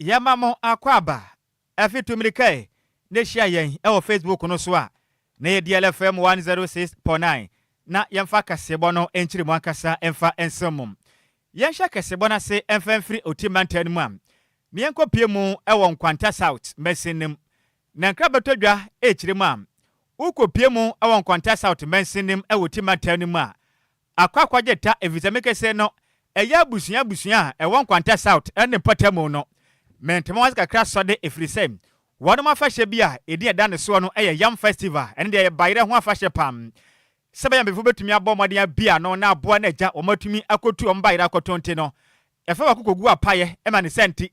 Yɛma mo akwaaba afi tu mmirika ɛ na hyia yɛn wɔ Facebook no so a na yɛ DLFM 106.9 na yɛmfa kaseɛbɔ no nkyiri mu ankasa mfa nsɛm mu. Yɛnhyɛ kaseɛbɔ no ase mfa mfiri Oti mantam no mu a na yɛnkɔpue mu wɔ Nkwanta South mansin no mu. Na nkra bɛtɔ dwa rekyerɛ mu a wokɔpue mu wɔ Nkwanta South mansin no mu wɔ Oti mantam no mu a Akɔ akɔgye ta efisɛ me kese no ɛyɛ abusua abusua a ɛwɔ Nkwanta South ne mpɔtamu no. Mente mo ase kakra sɔ de efiri sɛ wɔnom afahyɛ bi a edin a ɛda ne soɔ no yɛ Yam Festival, ɛno deɛ ɛyɛ bayerɛ ho afahyɛ paa. Sɛ ɛbɛyɛ a mpanyinfoɔ bɛtumi abɔ mmɔden abue ano na aboa no agya wɔn atumi akɔtu wɔn bayerɛ akɔtɔn nti no, ɛfa baako kɔgu apaeɛ ma ne saa nti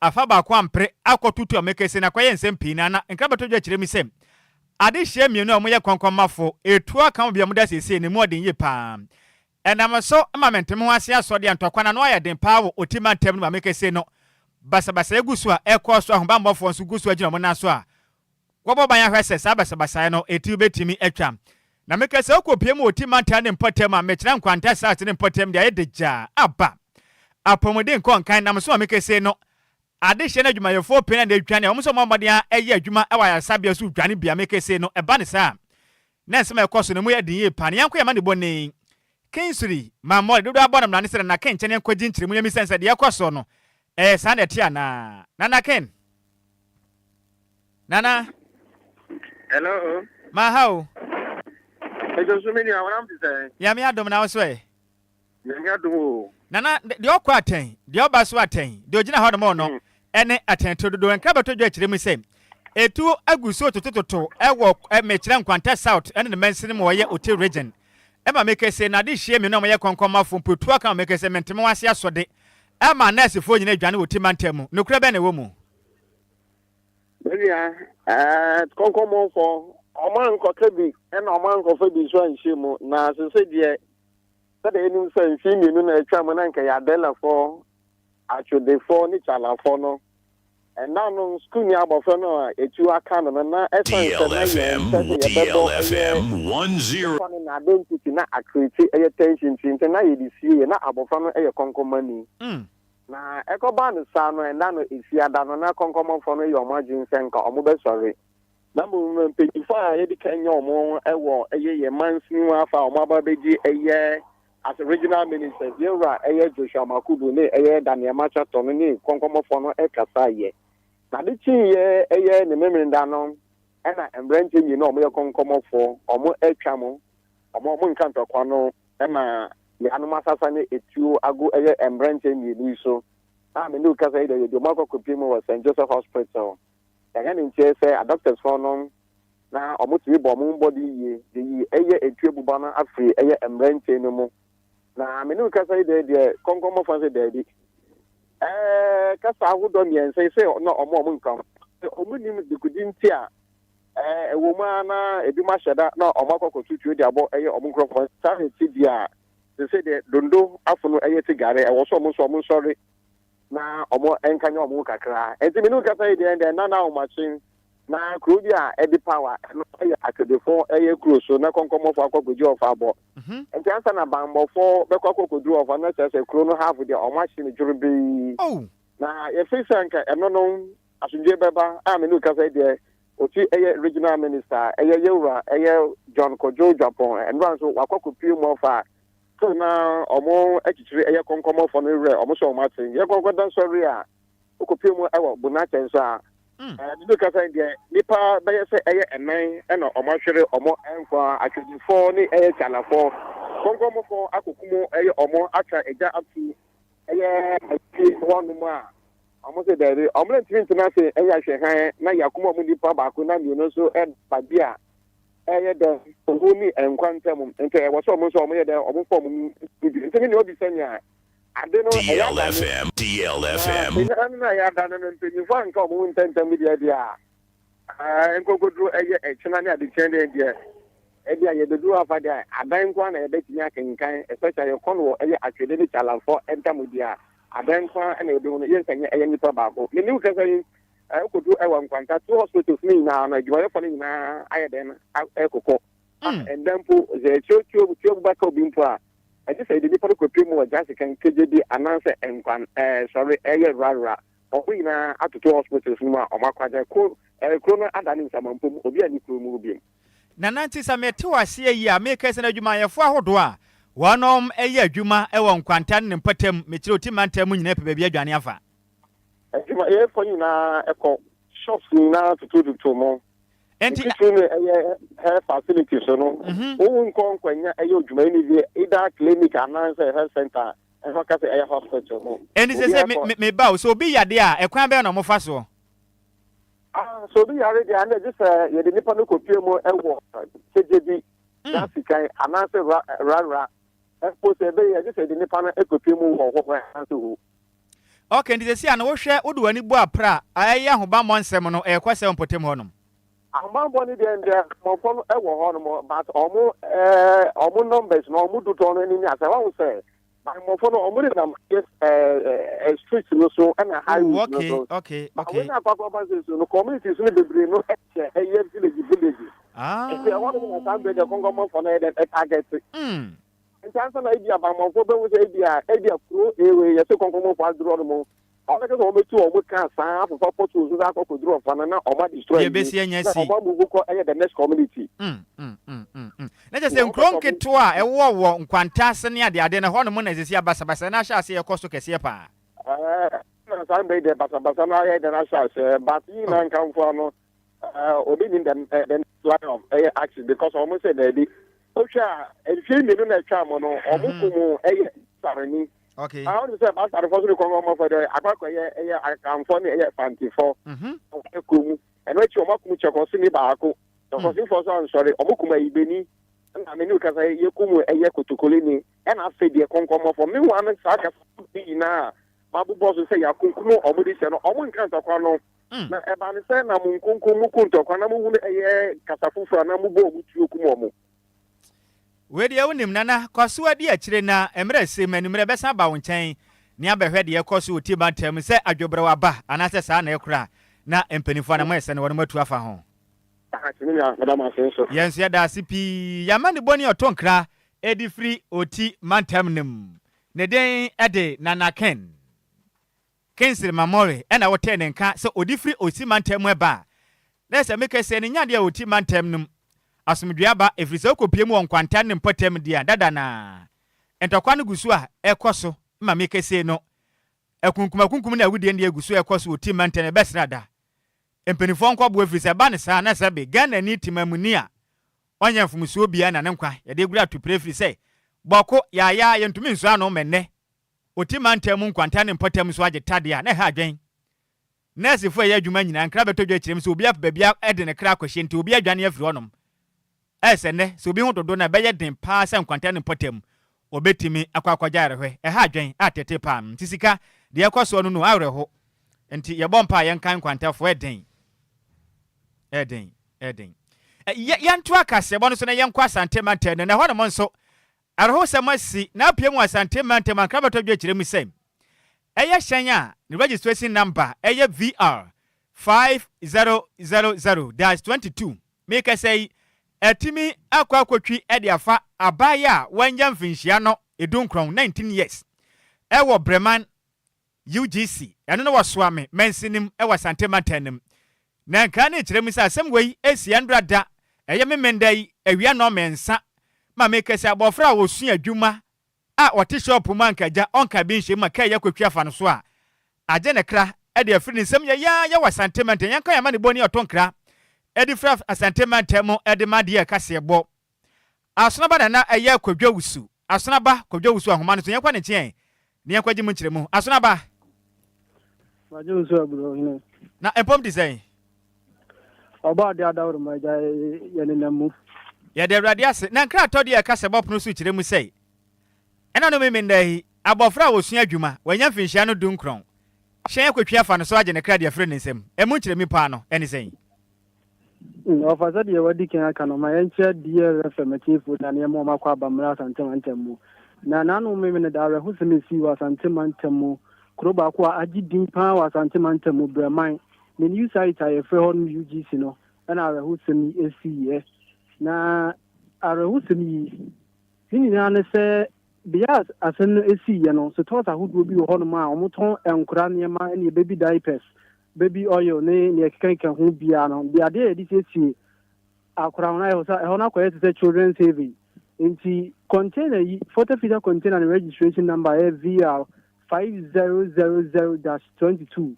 afa baako ampere akɔtoto a mekese no akɔyɛ nsɛm pii na na nkra bɛtɔ dwa kyerɛ mi sɛ adehyeɛ mmienu a wɔyɛ kɔnkɔnmafo etuo aka ho bi a wɔda seesei no mu ɔden yie paa. Ɛnam so ma mente me ho ase asɔ deɛ ntɔkwa no ano ayɛ den paa wɔ Oti mantam no mu a mekese no basabasayɛ gu so a ɛkɔ so ahobammɔfoɔ nso gu so agyina wɔn nan so a Wɔbɔ ban ahwɛ sɛ saa basabasayɛ no eti betumi atwa. Na meka sɛ wokopue mu wɔ Ti mantam ne mpɔtam a, mekyerɛ Nkwanta South ne mpɔtam de ayɛ dagyaa aba. Apɔmuden nkɔ nkan nam so ma meka sei no, adehyeɛ ne adwumayɛfoɔ pii na na edwane a wɔn nso wɔmmɔ mmɔden ara yɛ adwuma wɔ ayaresabea so dwane bi a meka sei no, ɛba no saa a, na nsɛm a ɛkɔ so no mu yɛ den yie paa. Ne yɛnkɔ yɛn amanebɔ nnɛ yi, Kingsley Mammɔre dodoɔ abɔ no mmara ne sɛ Nana Ken nkyɛn yɛnkɔgye nkyerɛmu na yɛmmisa no sɛ deɛ ɛkɔ soɔ no, ɛyɛ saa na ɛte anaa? Nana Ken! Nana. Hello. Ma ha o. Ejo so me nua wɔnam te sɛn. Nyame adom na wo so ɛ. Nyame adom o. Nana deɛ ɔkɔ atɛn deɛ ɔba so atɛn deɛ ogyina hɔ nom no ɛne atɛn to dodoɔ nkra bɛtɔ dwa kyerɛ mu sɛ etuo agu so totototo ɛwɔ mekyerɛ Nkwanta South ɛne ne mansini mu ɔyɛ Oti region ɛma mekese na ade hyia mmienu a wɔyɛ kɔnkɔnmafo mpo tuo aka ma mekese mente me ho ase asɔde ɛma nɛɛsefoɔ nyina adwane wɔ Oti mantam mu nokorɛ bɛn na ɛwɔ mu? Me nua, ɛɛ kɔnkɔnmɔfɔ, ɔmo ankɔka bi ɛna ɔmo ankɔfa bi nso anhyɛ mu. Na sese deɛ, sɛdeɛ yɛnim sɛ mfeɛ mmienu na atwa mu na nka yɛ Adelafoɔ, Atwedefoɔ ne Kyalafoɔ no, ɛnna no sukuuni abɔfra no a etuo aka no no na ɛsan sɛ na yɛn mpɛ sɛ yɛbɛbɔ ɛyɛ abɔfra no n'adentity na akreti ɛyɛ tension nti na yɛde sie yɛ na abɔfra no ɛyɛ kɔnkɔnmani. Na ɛkɔbaa no saa no, ɛnna no Efiada no, na kɔnkɔnmɔfoɔ no yɛ wɔn adwene sɛ nka wɔbɛsɔre. Na mmom mpanyinfoɔ a yɛdi kan nya wɔn wɔ ɛyɛ yɛn mansini mu afa a wɔn aba abɛgye ɛyɛ as regional ministers, yɛn wura ɛyɛ Joshua Makubu ne ɛyɛ Daniel Machato no ne kɔnkɔnmɔfoɔ no ɛkasa yɛ. Na ade kyeeɛ ɛyɛ ne Memeneda no, ɛna mmeranteɛ mmienu a wɔyɛ kɔnkɔnmɔfoɔ, wɔn atwa mo, wɔn a wɔnka ntɔkwa no, Ɛma yɛanom asasa ne etuo ago ɛyɛ mbrɛnkyɛ mmienu yi so a me ne wo kasa yi deɛ yɛde ɔmo akɔ akɔpie mu wɔ St. Joseph Hospital. Yɛayɛ ne nkyɛɛ sɛ adɔktɛsfoɔ no na ɔmo tumi bɔ ɔmo ho mmɔden yie de yi ɛyɛ etuo abuba no afiri ɛyɛ mbrɛnkyɛ no mu. Na me ne wo kasa yi deɛ deɛ kɔnkɔnmɔfoɔ no sɛ daabi. Ɛɛ kasa ahodoɔ mmiɛnsa yi sɛ na ɔmo a ɔmo nka ho sɛ ɔmo nim dekode nti a Ɛɛ, ɛwɔ mu ara na ebinom ahyɛ da na wɔakɔ akɔto tuo de abɔ ɛyɛ wɔn nkurɔfoɔ. Saa na ɛte deɛ a, seesei deɛ dondo afono ɛyɛ te gare. Ɛwɔ sɛ wɔn nso wɔnsɔre na wɔnkanyan wɔn ho kakra. Enti me ne wo kasa yi deɛ, ɛnna na ahomakye na kuro bi a ɛde power, ɛno yɛ atwedefoɔ ɛyɛ kuro so na kɔnkɔmmɔfoɔ akɔ akɔgye ɔfa abɔ. Enti ansa na banbɔfoɔ bɛkɔ akɔkɔduru ɔfa no, na kyerɛ sɛ kuro no half deɛ wɔahye no dworobee. Na yɛfiri sɛ anka ɛno no Asomdwoe bɛba a me ne wo kasa yi deɛ ɔti ɛyɛ regional minister ɛyɛ yɛwura ɛyɛ John Kojo Dwapɔn ɛnora nso wakɔ akɔpue mu ɔfa so na ɔmo akyikyiri ɛyɛ kɔnkɔmɔfɔ no werɛ ɔmo sɛ ɔmo ate yɛ kɔnkɔ da sɔre a ɔkɔpue mu ɛwɔ Bonakyɛ nso a ɛɛ me ne wo kasa yi deɛ nipa bɛyɛ sɛ ɛyɛ ɛnan ɛna ɔmo ahwere ɔmo nkwa atwedifɔ ne ɛyɛ kyalafɔ kɔnkɔmɔfɔ akɔkumu ɛyɛ ɔmo atwa ɛgya ato ɛyɛ fie hɔnom a, wɔn sɛ daabi, wɔn ntumi ntena ase ɛyɛ ahwɛ hann na yɛakoma wɔn nipa baako na mmienu nso ɛba bi a ɛyɛ dɛ owu ne nkwa ntam nti ɛwɔ sɛ wɔn nso wɔn yɛ dɛ wɔn fɔ wɔn mu bi nti ne nea obi sɛnea ade no ɛyɛ adane na ɛno na ɛyɛ adane no mpanyinfoɔ anka wɔn ho ntɛntɛm bi deɛ deɛ a Nkokoduro ɛyɛ ɛkyena ne adekyɛ deɛ deɛ ɛbi a yɛbɛduru afa deɛ adan nko ara na yɛbɛtumi akenkan especially yɛkɔ no wɔ ɛyɛ atwede ne kyalanfɔ ntam deɛ a adan nko ara na yɛbɛhu no yɛnsa nyɛ ɛyɛ nipa baako me ne wo kasa yi wokɔduru ɛwɔ nkwanta two hospitals ne nyinaa no adwumayɛfoɔ no nyinaa ayɛ dɛn ɛkokɔ ɛnda mpo sɛ tuo tuo bɛka obi mpo a ɛgye sɛ yɛde nipa no kɔpie mu wɔ gyase kan kegye bi anaasɛ nkwan ɛɛ sɔre ɛyɛ rara. Wɔn nyinaa atoto hospitals no mu a wɔn akɔ agya kuro ɛɛ kuro no adane nsamanpom obi a ne kuro mu hɔ biom. Nana nti sɛ mete wo aseɛ yie a meka sɛ adwumayɛfoɔ ahodoɔ a wɔnom yɛ adwuma wɔ Nkwanta ne ne mpɔtam mekyerɛ Oti mantam mu nyinaa pɛ baabi adwane afa. Adwumayɛfoɔ nyinaa kɔ, shops nyinaa totototo mo. Nti. Titiri no ɛyɛ health facilities no, wo nkɔ nkɔnya ɛyɛ odwumayɛni bi either clinic anaasɛ health center ɛhɔ ka sɛ ɛyɛ hospital no. Ɛnti sɛ sɛ me ba o, sɛ obi yade a ɛkwan bɛn na wɔfa soɔ? Ah, sɛ obi yare deɛ a na gye sɛ yɛde nipa no kɔpie mu ɛwɔ kyegye bi, Dasikan anaasɛ Rara. Mpo sɛ ɛbɛyɛ a gye sɛ yɛde nipa no kɔpie mu wɔ hɔ anaasɛ hɔ. Ok, nti sɛsi a no wohwɛ, wode w'ani bu apra a, ɛyɛ ahobammɔ nsɛm no ɛrekɔ sɛ wɔ mpɔtam hɔ nom? Ahobammɔ no deɛ ndɛ mmɔfra no wɔ hɔ nom but ɔmo ɛɛ ɔmo numbers no ɔmo dodɔ no ne asɛ wahu sɛ mmɔfra no ɔmo nenam ɛɛ street no so ɛna highways no so. Okay. But wɔn akɔ akɔ ba so no communities no bebree no ɛkyɛ ɛyɛ village village. Ah. Nti ɛhɔ nom na saa mbɛ deɛ kɔnkɔnmɔfo no yɛ dɛ ɛtarget. Nti ansa na ebi abanmɔfo bɛhu sɛ ebi a ebi a kuro ewe yɛsɛ kɔnkɔnmɔfo aduro no mu. Ɔmo bɛka sɛ wɔn bɛtu wɔn kaa saa afofa pɔtɔ so akɔ kɔduru ɔfa no na ɔmo adestroy Deɛ bɛsi anya na si. ɔmo amuvu kɔ ɛyɛ the next community. Na kyerɛ sɛ nkuro nketewa a ɛwɔ wɔ nkwanta ase ne adeade no hɔnom na ɛsɛ si abasabasa na ahyɛ ase ɛkɔ so kɛseɛ paa. Ɛɛ na saa mbɛ yi deɛ basabasa na ayɛ dɛ n'ahyɛ aseɛ but yi na nkanfo ano ɛɛ obi nim the next line of ɛyɛ action because ɔmo sɛ dɛbi ohwɛ a mfie mmienu na atwa mo no ɔmo kum ɛyɛ sarani. Ah, ɔno sɛ basarefo so ne kɔnkɔnmɔfo deɛ akɔakɔ ɛyɛ ɛyɛ akanfo ne ɛyɛ fantifo ɛkɔ mu. Ɛno akyi ɔmo akum kyɛkɔsini baako kyɛkɔsinifoɔ so ansɔre ɔmo kum ayibeni ɛna mene kasa yɛkum ɛyɛ kotokolini ɛna afei deɛ kɔnkɔnmɔfo mewa no saa kasa bi nyinaa mabobɔ so sɛ yɛakunkum ɔmo de hyɛ no ɔmo nka ntɔkwa no. Na ɛba ne sɛ na mo nkonkom mu ku ntɔkwa na mohu no ɛyɛ kasa foforɔ a na mobɔ ɔmo tuo kum ɔmo. Wei deɛ wonim Nana, kɔ so adi akyire na mmerɛ se mu anwummerɛ bɛsan aba wo nkyɛn ne abɛhwɛ deɛ ɛkɔ so wɔ Ti mantam sɛ adwobrɛw aba anaasɛ saa na ɛkora na mpanimfoɔ anamɔ ɛsɛ no wɔnom atu afa ho. Yɛn nso yɛda ase pii. Yɛn amanebɔni a ɔtɔ nkra de firi Oti mantam no mu. Ne din de Nana Ken. Kingsley Mamore na wotee ne nka sɛ ɔde firi Oti mantam mu ɛba a, na ɛsɛ meka sɛ ne nyadeɛ a Oti mantam no mu asomdwoeɛ aba ɛfiri sɛ wokɔpue mu wɔ Nkwanta ne mpɔtam deɛ a dada no ara ntɔkwa no gu so a ɛkɔ so ma meka sei no akunkumakunkum ne awudie no deɛ gu so ɛkɔ so wɔ Oti mantam ɛbɛsra da mpanimfoɔ nkɔboa ɛfiri sɛ ɛba no saa na sɛbe Ghanani temamuni a ɔnyɛ mfomsoɔ biara na ne nkwa yɛde gura topire ɛfiri sɛ bɔko yaayaa yɛntumi nsɔ ano ma nnɛ Oti mantam mu nkwanta ne mpɔtam nso agye tadeɛ a na ɛha adwene. Nɛɛsefo a ɛyɛ adwuma nyinaa, nkra bɛtɔ dwa kyerɛ mu sɛ obi apɛ baabi de ne kra akɔhyɛ nti obi adwane afiri hɔnom. Ɛyɛ sɛ nnɛ, sɛ obi ho dodo no a, ɛbɛyɛ den paa sɛ nkwanta ne mpɔtam obetumi akɔ akɔgye ayarehwɛ. Ɛha adwene a tete paa no. Nti sika, deɛ ɛkɔ soɔ no no awerɛho. Nti yɛbɔ mpae a yɛnkae nkwantafo. Ɛyɛ den. Ɛyɛ den. Ɛyɛ den. Yɛ, yɛntoa kaseɛbɔ no so na yɛnkɔ Asante mantam no, na ɛhɔnom nso, Awerɛhosɛm asi na apue mu wɔ Asante mantam Ankara bɛtɔ dwa kyerɛ mu sɛ ɛyɛ hyɛn a ne registration number yɛ VR 5000-22 merekasa yi atumi akɔ akɔtwi de afa abaayewa a wanya mfinhyia no edunkron, 19 years, wɔ Breman UGC, ɛno na wɔsoa me mansinim wɔ Asante mantam no mu. Na nkra no rekyerɛ mu sɛ asɛm wei asi ɛndra da, ɛyɛ Memenda yi awia nnɔnmɛnsa ma meka sɛ abɔfra a ɔsua adwuma a ɔte shop mu anka agya ɔnka bi nhyɛ mu ma kaa yi akɔtwi afa no so a agye ne kra de afiri ne nsam. Yɛyɛ yɛwɔ Asante mantam, yɛnka yɛn amanebɔ ni ɔto nkra de firi Asante mantam mu de ma deɛ kaseɛbɔ. Asonaba na na ɛyɛ Kwadwo Wusu. Asonaba, Kwadwo Wusu ahoma no so, yɛnkɔ ne nkyɛn na yɛnkɔgye mu nkyerɛmu. Asonaba! Kwadwo Wusu Aburo hene. Na mpom te sɛn? Ɔbɔ ade adaworoma agya yɛ nenam mu. Yɛda Awurade ase. Na nkratɔ deɛ ɛka sɛ bɔpono so kyerɛ mu sɛ, Ɛna no Memenda yi, abɔfra a ɔsua adwuma, wanya mfinhyia no dunkron, hyɛn akɔtwi afa no so agye ne kra de afiri ne nsam. Ɛmu nkyerɛmu paa no ne sɛn? Ɔfa sɛdeɛ wadi kan aka no, ma yɛnkyerɛ DLFM atiefoɔ na nneɛma wɔn akɔ aba mmra Asante mantam mu. Na n'ano Memeneda awerɛhosɛm a ɛsii wɔ Asante mantam mu, kuro baako a agye din paa wɔ Asante mantam mu, Brɛman, ne new site a yɛfrɛ hɔ no UGC no, ɛna awerɛhosɛm yi ɛsiiɛ. Na awerɛhosɛm yi, ne nyinaa ne sɛ Bea a asɛm no siiɛ no, sotɔɔs ahodoɔ bi wɔ hɔnom a wɔtɔn nkwadaa nneɛma ne baby diapers, baby oil ne nea ɛkekakeka ho biara no. Deɛ adeɛ a yɛde siesie akwadaa ho no ayɛ hɔ sɛ ɛhɔ no akɔyɛ te sɛ children's haven. Nti container yi, 40 feet container ne registration number yɛ VR 5000-22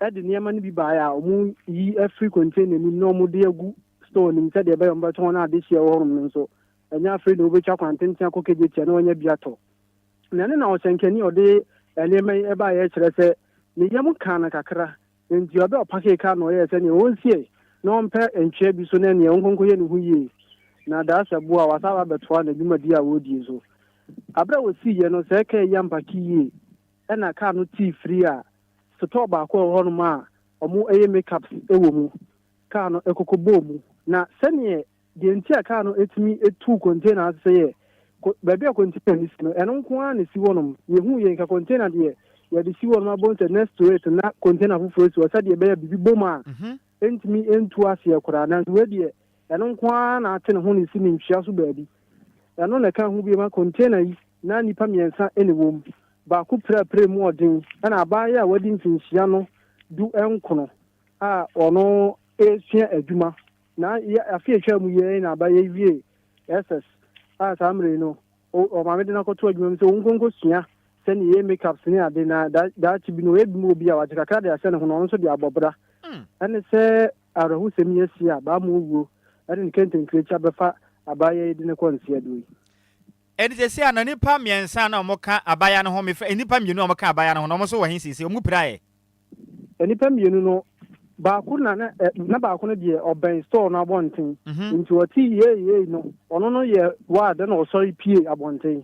ɛde nneɛma no bi baeɛ a wɔyi afiri container no mu na wɔde agu store no mu sɛdeɛ ɛbɛyɛ wɔbɛtɔn no adehyeɛ wɔ hɔnom no nso. Ɛnyɛ afei na wobɛtwa kwan tenten akɔ Kejetia na wanya bi atɔ. Na ɛno na ɔhyɛnkani a ɔde nneɛma yi baeɛ kyerɛ sɛ ne yam kaa no kakra, enti ɔbɛ ɔpakee kaa na ɔyɛɛ sɛ nea ɔnsie na ɔmpɛ ntwea bi so na nea ɔnkɔnkɔyɛ ne ho yie. Na Daasɛbo a wasan aba abɛtoa n'adwumadi a ɔredie so. Aberɛ a wɔsiiɛ no, sɛɛ kaa yi ampake yie ɛna kaa no tee firi a sotɔɔ baako a ɛwɔ hɔnom a wɔyɛ make-ups wɔ mu, kaa no kɔkɔbɔɔ mu. Na sɛdeɛ Deɛ nti a kaa no tumi tuu container ase sɛ yɛ baabi a container no si no, ɛno nko ara na ɛsi hɔnom. Yɛhuu yei nka container deɛ yɛde si hɔnom abom sɛ next to it na container foforɔ si hɔ sɛdeɛ ɛbɛyɛ biribi bom a ɛntumi ntu aseɛ koraa. Nanso wei deɛ ɛno nko ara na ate ne ho na ɛsi ne ntwea so baabi. Ɛno na ɛka ho bio ma container yi na nnipa mmiɛnsa na ɛwɔ mu. Baako pirapira mu ɔden ɛna abaayewa a wadi mfinhyia no 19 a ɔno resua adwuma. Na yɛ afe a etwaa mu yi ara yi na aba yewiee SS a saa mmerɛ yi no ɔmaame de no akɔto adwuma mu sɛ ɔnkɔ nkɔsua sɛdeɛ yɛyɛ make-ups ne ade na daakye bi no ɔyɛ bi ma obi a wagye kakra de ahyɛ ne ho na ɔno nso de abɔ bra. Ɛne sɛ awerɛhosɛm yi asi a Baamu owuo ne ne kɛntɛnkirekyi abɛfa abaayewa yi de no kɔ nseɛdoɔ yi. Ɛnti seesei a na nnipa mmiɛnsa a na wɔka abaayewa no ho, mefrɛ, nnipa mmienu a wɔka abaayewa no ho no, wɔn nso wɔ he seesei? Wɔn piraeɛ? Nnipa mmienu no, baako na na ɛ na baako no deɛ ɔbɛn store no abɔnten. Nti ɔte yei yei no, ɔno no yɛ wild ɛna ɔsɔre pue abɔnten.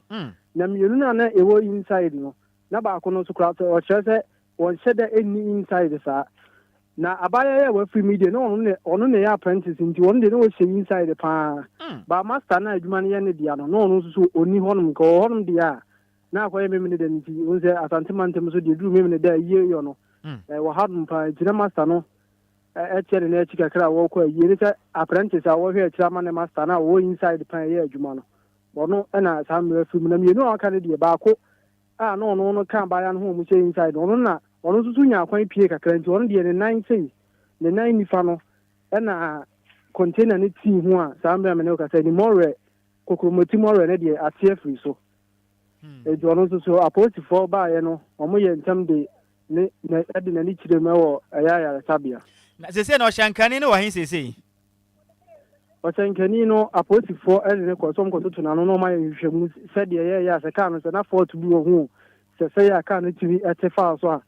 Na mmienu no a na ɛwɔ inside no, na baako no nso koraa sɛ ɔkyerɛ sɛ wɔnhyɛ da nni inside saa. Na abaayewa yi a wafiri mu yi deɛ na ɔno na ɔno na ɛyɛ apprentice nti ɔno deɛ na ɔhyɛ inside paa. But master no a adwuma no yɛ ne dea no, na ɔno nso so ɔnni hɔnom. Nka ɔwɔ hɔnom deɛ a, na akɔyɛ Memeneda no nti, wohu sɛ Asante mantam so deɛ duru Memeneda a ayie yɔ no, ɛwɔ ha nom paa nti na master no ɛteɛ ne nan akyi kakra a wɔrekɔ ayie ne sɛ apprentice a wɔhwɛ akyire ama ne master no a wɔwɔ inside paa ɛyɛ adwuma no, ɔno na saa mmerɛ afiri mu. Na mmienu a wɔaka no deɛ, baako a na ɔno no ka abaayewa no ho a wɔhyɛ inside no, ɔno na ɔno nso so nyaa kwan pie kakra nti ɔno deɛ ne nan sei, ne nan nifa no ɛna container no tii ho a saa mmerɛ a me ne wo kasa yi, ne mɔwerɛ, kokromoti mɔwerɛ no deɛ ate afiri so. Enti ɔno nso so apolisifoɔ baeɛ no, wɔyɛɛ ntɛm de ne na de n'ani kyerɛɛ mu wɔ ɛyɛ ayaresabea. Na seesei no ɔhyɛnkani no wɔ he seesei? Ɔhyɛnkani no, apolisifoɔ de no kɔɔ sɛ wɔnkɔtoto n'ano na wɔayɛ nhwehwɛmu sɛdeɛ ɛyɛeɛ a sɛ kaa no sɛ na fault bi wɔ ho o, sɛ sɛeɛ a kaa no tumi te faa so a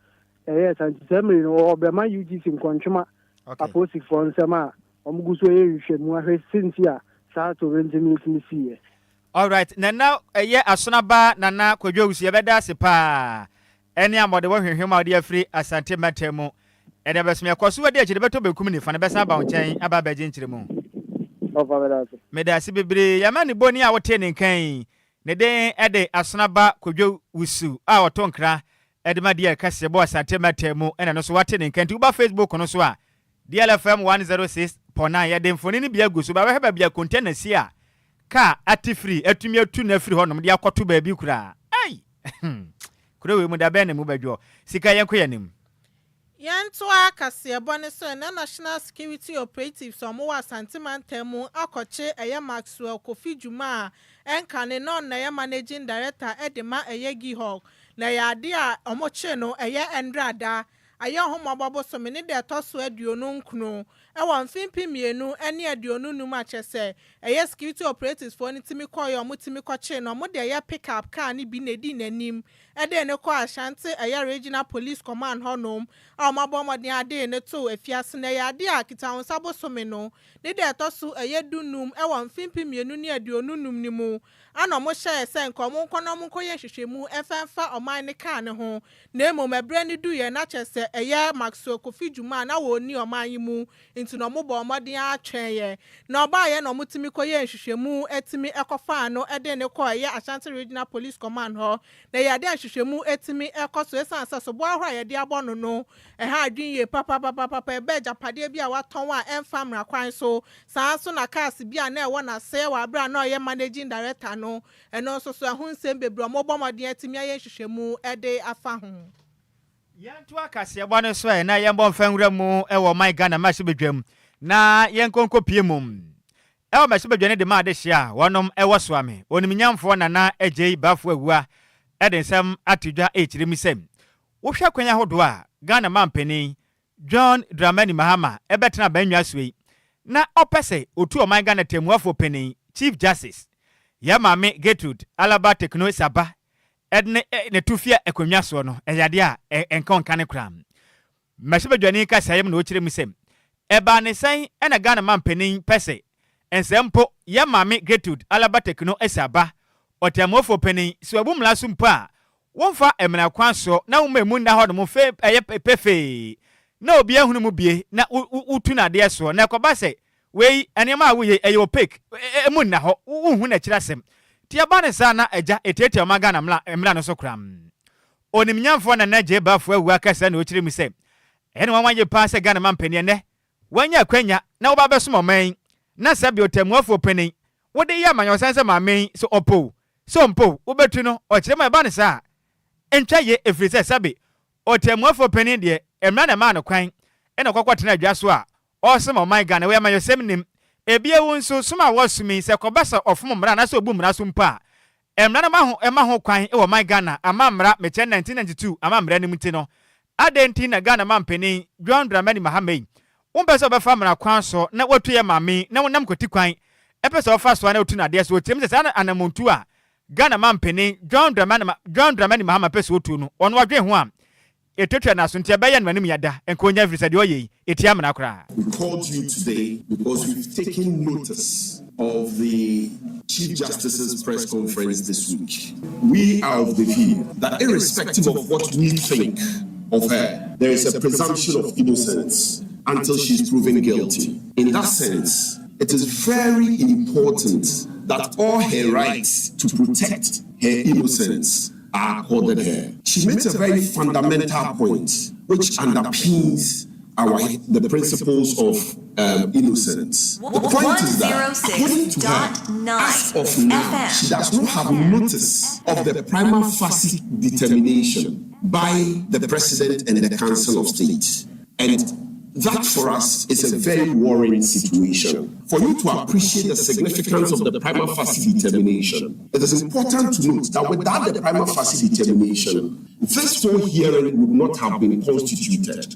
ɛyɛɛ saa. Nti saa mmerɛ yi no, wɔrebɛma UGC Nkɔntwema apolisifoɔ nsɛm a wɔgu so reyɛ nhwehwɛmu ahwɛ sɛnti a saa atoyerɛnkyɛm yi tumi siiɛ. Alright Nana ɛyɛ Asonaba Nana Kwadwo Owusu yɛbɛda ase paa ɛne amɔdewɔ hwehwem a wode afiri Asante mantam mu ɛde abɛsom yɛkɔ so adi akyire bɛtɔ benkum nifa no bɛsan aba wo nkyɛn aba abɛgye nkyerɛmu. Ɔfa meda ase. Meda ase bebree yɛma ne boni a wotee ne nka yi ne den ɛde Asonaba Kwadwo Wusu a ɔto nkra ɛde ma DL Kaseɛbɔ Asante mantam mu ɛna no nso wate ne nka nti woba Facebook no so a DLFM 106.9 yɛde mfoni no bi agu so bɛhwɛ baabi a container si a kaa ate firi atumi atu no afiri hɔnom de akɔto baabi koraa. Ei! Kuro wei mu da bɛn na emu bɛdwoɔ? Sika yɛnkɔ yɛn anim. Yɛntoa kaseɛbɔ no so ɛnnɛ National Security Operatives a wɔwɔ Asante mantam mu akɔkye ɛyɛ Maxwell Kofi Dwuma a ɛnkane na ɔno na ɛyɛ Managing Director de ma ɛyɛ GIHOC na ɛyɛ adeɛ a wɔkyee no ɛyɛ ɛndra da Ayɛ Ɔhommɔbɔ bosome ne da ɛtɔ so 29 wɔ mfe 2025 a kyerɛ sɛ ɛyɛ security operatives foɔ no tumi kɔeɛ a wɔtumi kɔkyee no wɔde ɛyɛ pick up car no bi na ɛdii n'anim de no kɔɔ Ashanti ɛyɛ Regional Police Command hɔnom a wɔabɔ mmɔden adee no too afiase na ɛyɛ adeɛ a Kitawonsa bosome no ne da ɛtɔ so ɛyɛ du-num wɔ mfe 2025 no mu Ana wɔhyɛɛ sɛ nka wɔnkɔ na wɔnkɔyɛ nhwehwɛmu mfa mfa ɔman no kaa no ho, na mmom ɛberɛ no duiɛ na kyerɛ sɛ sɛ ɛyɛ Maxwell Kofi Jumah a na wɔnni ɔman yi mu nti na wɔbɔɔ mmɔden ara twɛneeɛ na ɔbaeɛ na wɔtumi kɔyɛɛ nhwehwɛmu tumi kɔfaa no de no kɔɔ ɛyɛ Ashanti Regional Police Command hɔ. Na ɛyɛ adeɛ a nhwehwɛmu tumi kɔ so ɛsiane sɛ soboɔ ahoroɔ a yɛde abɔ no no ɛha adwene yie papapapapa, ɛbɛ agyapadeɛ bi a watɔn a ɛmfa mmara kwan so, saa ara nso na cars bi a na ɛwɔ n'ase wɔ aberɛ a na ɔyɛ Managing Director no, ɛno nso so ɛho nsɛm bebree a wɔrebɔ mmɔden atumi ayɛ nhwehwɛmu de afa ho. Yɛntoa kaseɛbɔ no so ɛ na yɛmbɔ mfa nwura mu wɔ ɔman Ghana mmarahyɛbadwam na yɛnkɔ nkɔpie mu wɔ mmarahyɛbadwa no de ma adehyeɛ a wɔnom wɔ Soame Onimnyamfoɔ Nana Adjei Baffour Awuah de nsɛm ato dwa rekyerɛ mu sɛ wohwɛ kwan ahodoɔ a Ghana manpanin John Dramani Mahama bɛtena abannwa so yi na ɔpɛ sɛ ɔtu ɔman Ghana tɛmmuafoɔ panin, Chief Justice, yɛn maame Gertrude Alaba Tekno Saba de ne ne to fie akonnwa soɔ no, ɛyɛ adeɛ a ɛnka ɔnka no koraa. Mmarahyɛbadwani kasaeɛ mu na ɔkyerɛ mu sɛ, ɛbaa ne sɛn na Ghana manpanin pɛ sɛ nsɛ mpo yɛn maame Gertrude Alaba Tekno Saba, ɔtɛmmuafoɔ panin, sɛ wabu mmara so mpo a, Womfa mmara kwan so na woma emu nna hɔnom fe ɛyɛ pefee na obiara hunu mu bie na wo wo wotu no adeɛ soɔ na ɛkɔba sɛ wei nneɛma a woyɛ yi ɛyɛ opaque emu nna hɔ wonhu n'akyiri asɛm nti ɛba no saa na agya ɛtiatia ɔman Ghana mmra mmra no so koraa. Onimnyamfoɔ Nana Gyei Baffour awu aka saa na ɔkyerɛ mu sɛ ɛyɛ no nwanwa yie paa sɛ Ghana mampanin ɛnnɛ wanya akwanya na woba abɛsom ɔman yi na sɛbe ɔtɛmmuafoɔ panin wode yɛ amanyɔsɛm sɛ maame yi sɛ ɔpɛ o sɛ ɔmpɛ o wobɛtu no ɔkyerɛ mu a ɛba no saa a ɛntwa yie ɛfiri sɛ sɛbe ɔtɛmmuafoɔ panin deɛ mmara na ɛmaa no kwan na ɔkɔ kɔtena adwa so a ɔresom ɔman Ghana wei amanyɔsɛm nnim ebio nso som a wɔsom yi sɛ ɛkɔba sɛ ɔfom mmara anaasɛ ɔbu mmara so mpo a Mmara no ma ho ɛma ho kwan wɔ ɔman Ghana ama mmara mekyɛ 1992 ama mmara no mu nti no, adɛn nti na Ghana manpanin John Dramani Mahama yi wompɛ sɛ ɔbɛfa mmara kwan so na watu yɛn maame yi na wonam kwati kwan ɛpɛ sɛ ɔfa so a na otu no adeɛ so ɔtiam sɛ saa anamontuo a Ghana manpanin John Dramani John Dramani Mahama pɛ sɛ otu no ɔno ɔdwen ho a Etuatua n'aso nti ɛbɛyɛ no anim ya da nka onya ɛfiri sɛ deɛ ɔyɛ yi ɛtia mmara koraa. We called you today because we've taken notice of the Chief Justice's press conference this week. We are of the view that irrespective of what we think of her, there is a presumption of innocence until she's proven guilty. In that sense, it is very important that all her rights to protect her innocence are accorded her. She makes a very fundamental point which underpins our the principles of um, innocence. The point is that, according to her, as of now, she does not have notice of the prima facie determination by the President and the Council of State. And that for us is a very worrying situation. For you to appreciate the significance of the prima facie determination, it is important to note that without the prima facie determination, this whole hearing would not have been constituted.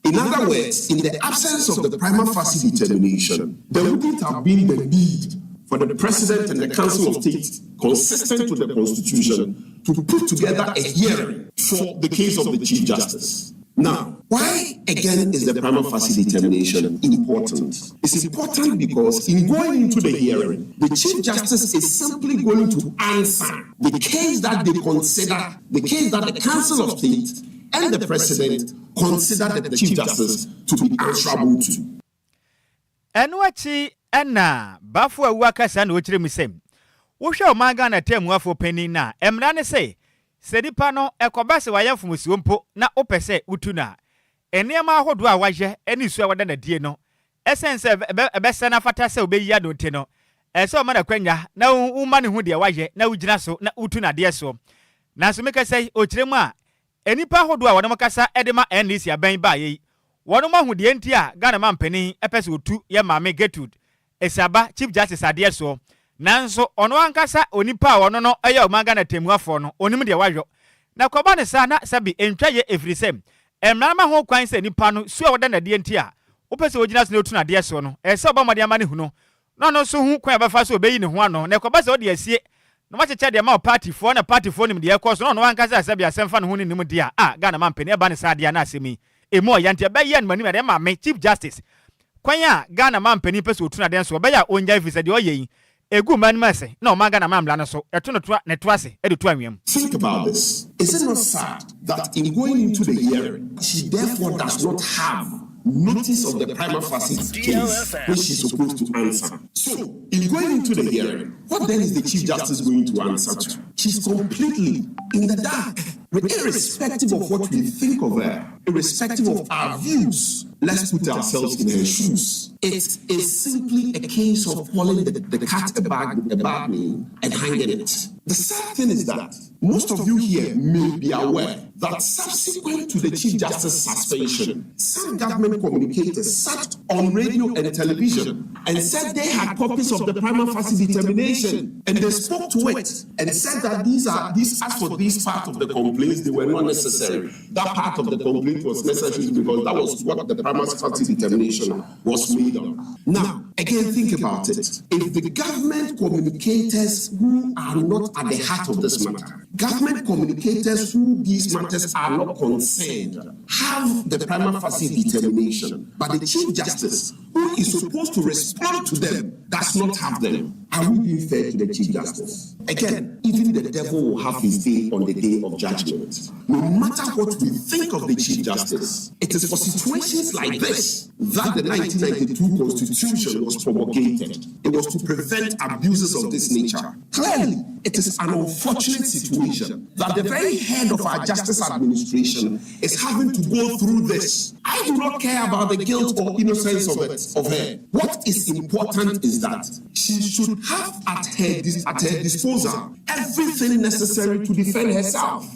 In other words, in the absence of the prima facie determination, there wouldn't have been the need for the President and the Council of State, consistent with the Constitution, to put together a hearing for the case of the Chief Justice. Now, why again is the prima facie determination important? It's important because in going into the hearing, the Chief Justice is simply going to answer the case that they consider, the case that the Council of State and the President consider the Chief Justice to be answerable to. Ɛno akyi na Baffour Awuah kasa na ɔkyerɛ mu sɛ, wohwɛ ɔman Ghana tɛmmuafoɔ panin no a, mmara ne sɛ, sɛ nipa no ɛkɔba sɛ wayɛ mfomsoɔ mpo na wopɛ sɛ wotu no a, nneɛma ahodoɔ a wayɛ ne su a wada no adie no, ɛsiane sɛ ɛbɛsɛ na afata sɛ wobɛyi ano nti no, ɛsɛ sɛ wɔma no akwanya na woma no hu deɛ wayɛ na wogyina so na wotu no adeɛ soɔ. Nanso mekasa yi, ɔkyerɛ mu a, nnipa ahodoɔ a wɔnom kasa de ma NDC abɛn baeɛ yi, wɔnom ahu deɛ nti a Ghana manpanin pɛ sɛ ɔtu yɛn maame Gertrude Esiaba, Chief Justice adeɛ soɔ. Nanso ɔno ankasa onipa a ɔno no yɛ ɔman Ghana tɛmmuafoɔ no, ɔnim deɛ wayɔ. Na kɔba no saa na sɛbe ɛntwa yie ɛfiri sɛ mmara no ma ho kwan sɛ nipa no su a wɔda no adie nti a wopɛ sɛ wogyina so na wotu no adeɛ soɔ no, ɛsɛ sɛ ɔbɔ mmɔden ama no hunu na ɔno nso hu kwan a ɔbɛfa so ɔbɛyi ne ho ano. Na ɛkɔba sɛ ɔde asie na wakyekyɛ de ama wo partyfoɔ na partyfoɔ nim deɛ ɛrekɔ so na ɔno ankasa sɛbe asɛm fa ne ho no nnim deɛ a, ah Ghana mampanin ɛba no saa deɛ a na asɛm yi ɛmu ɔya nti ɛbɛyɛ no m'anim ɛde ma me Chief Justice kwan a Ghana mampanin pɛ sɛ ɔtu no adeɛ nso ɔbɛyɛ a ɔngyae firi sɛ deɛ ɔyɛ yi Egu mmaa anim ase na ɔman Ghana man mmara no so ɛto no toa ne to ase de to anwea mu. Think about this. Is it not sad that in going into the hearing, she therefore does not have notice of the prima facie case which she's supposed to answer? So, in going into the hearing, what then is the Chief Justice going to answer to? She's completely in the dark. Irrespective of what we think of her, irrespective of our views, let's put ourselves in her shoes. It is simply a case of calling the cat a bad name and hanging it. The sad thing is that most of you here may be aware that subsequent to the Chief Justice suspension, some government communicators sat on radio and television and said they had copies of the prima facie determination, and they spoke to it and said that these are these as for this part of the complaints, they were not necessary. That part of the complaint was necessary because that was what the prima facie determination was made of. Now, again, think about it. If the government communicators who are not at the heart of this matter, government communicators who these matters are not concerned, have the prima facie determination, but the Chief Justice, who is supposed to respond to them, does not have them. Are we being fair to the Chief Justice? Again, even the devil will have his day on the day of judgment. No matter what we think of the Chief Justice, it is for situations like this that the 1992 Constitution was promulgated. It was to prevent abuses of this nature. Clearly, it is an unfortunate situation that the very head of our justice administration is having to go through this. I do not care about the guilt or innocence of her. What is important is that she should have at her disposal everything necessary to defend herself.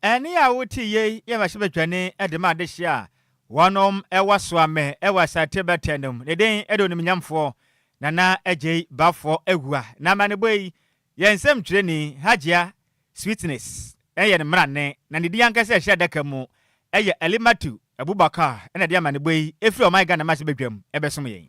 Ɛne a wote yei yɛ mmarahyɛbadwani de ma adehye a wɔnom ɛwɔ Suame ɛwɔ Asante bɛtɛ no mu, ne din ɛde Onimnyamfoɔ Nana Agyei Bafoɔ Awua. Na amanebɔ yi yɛn nsɛmtwerɛni Hagyia Sweetness ɛyɛ ne mmarane, na ne din ankasa ɛhyɛ adaka mu ɛyɛ Alimatu Abubakar, ɛna de amanebɔ yi ɛfiri ɔman Ghana mmarahyɛbadwam ɛbɛsom yɛn.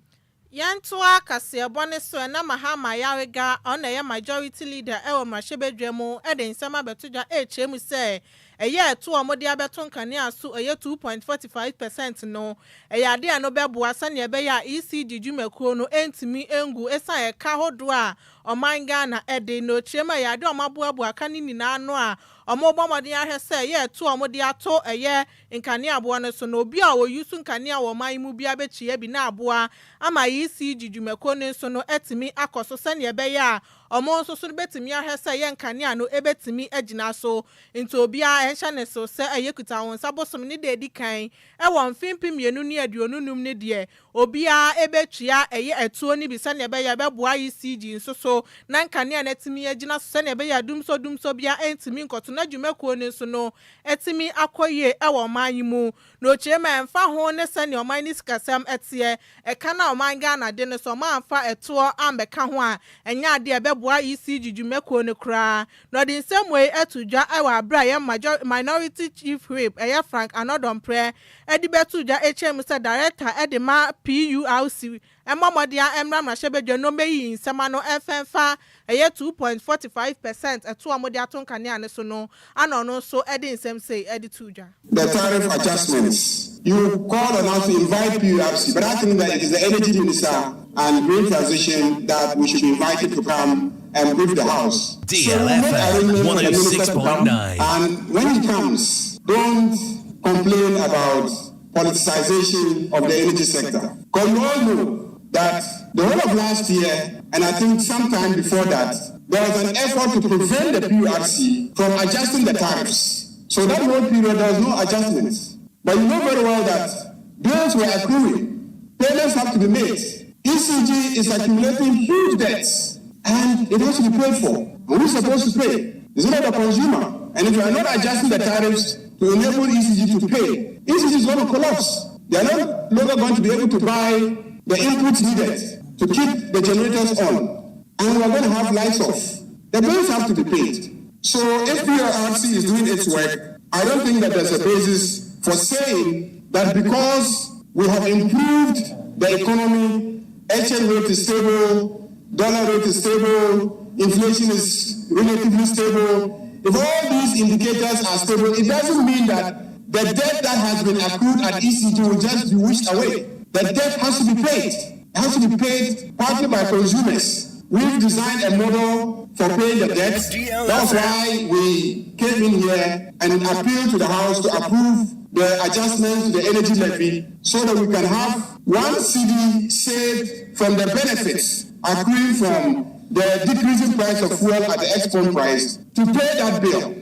Yɛntoa kaseɛbɔ ne so. Ɛna Mahama Ayariga, ɔna ɛyɛ majority leader ɛwɔ mmarahyɛbadwa mu, ɛde nsɛm abɛto dwa ɛrekyerɛ mu sɛ ɛyɛ ɛto a wɔde abɛto nkanea so ɛyɛ 2.45% no, ɛyɛ adeɛ a no bɛboa sɛnea ɛbɛyɛ a ECG dwumakuo no ɛntumi ngu ɛsan ɛka ahodoɔ a ɔman Ghana ɛde. Na okyerɛ mu ɛyɛ adeɛ a wɔaboaboa aka ne nyinaa no a wɔn bɔ mmɔden ahwɛ sɛ ɛyɛ ɛto a wɔde ato ɛyɛ nkanea aboɔ no so no, obi a wɔyi so nkanea wɔ ɔman yi mu bi abɛkyia bi na aboa ama ECG dwumakuo no nso no ɛtumi akɔ so, sɛnea ɛbɛyɛ a ɔmo nso so bɛtumi ahwɛ sɛ ɛyɛ nkanea no ɛbɛtumi agyina so. Nti obiara ɛnhyɛ ne so sɛ ɛyɛ kuta wɔn nsa bosom ne deɛ edi kan ɛwɔ mfe 2025 ne deɛ obiara ɛbɛtua ɛyɛ ɛtuo no bi, sɛnea ɛbɛyɛ ɛbɛboa ECG nso so na nkanea no atumi agyina so, sɛnea ɛbɛyɛ dumso dumso bia ɛntumi nkɔto na dwumakuo no nso no ɛtumi akɔ yie ɛwɔ ɔman yi mu. Na okyerɛ ma ɛmfa ho ne sɛnea ɔman ne sikasɛm ɛteɛ, ɛka na ɔman Ghana de no so ɔman amfa ɛtoɔ ambɛka ho a, ɛnyɛ adeɛ ɛbɛboa ECG dwumakuo no koraa. Na ɔde nsɛm wei ɛto dwa ɛwɔ abere a ɛyɛ major minority chief whip, ɛyɛ Frank Annoh-Dompreh, ɛde bɛto dwa ɛkyerɛ mu sɛ director ɛde ma PURC ɛmmɔ mmɔden a ɛmmra mmarahyɛbadwa no ɔmbɛyi nsɛm ano ɛmfɛmfa ɛyɛ 2.45% ɛto a wɔde ato nkanea no so no ana. Ɔno nso ɛde nsɛm sei ɛde to dwa. The tariff adjustments. You called on us to invite PURC, but I think that it is the energy minister and green transition that we should be invited to come and brief the house. So we make DLFM arrangements for the minister to come, 106.9. and when he comes, don't complain about politicization of the energy sector. Because we all know that the whole of last year, and I think sometime before that, there was an effort to prevent the PURC from adjusting the tariffs. So that whole period, there was no adjustments. But you know very well that bills were accruing, payments have to be made. ECG is accumulating huge debts, and it has to be paid for. And who's supposed to pay? Is it not the consumer? And if you are not adjusting the tariffs to enable ECG to pay, ECG is going to collapse. They are no longer going to be able to buy the inputs needed to keep the generators on. And we are going to have lights off. The bills have to be paid. So if PURC is doing its work, I don't think that there's a basis for saying that because we have improved the economy, exchange rate is stable, dollar rate is stable, inflation is relatively stable. If all these indicators are stable, it doesn't mean that the debt that has been accrued at ECG will just be wished away. The debt has to be paid. It has to be paid partly by consumers. We've designed a model for paying the debt. That's why we came in here and appealed to the House to approve the adjustments to the energy levy so that we can have 1 cedi saved from the benefits accruing from the decreasing price of fuel at the export price to pay that bill.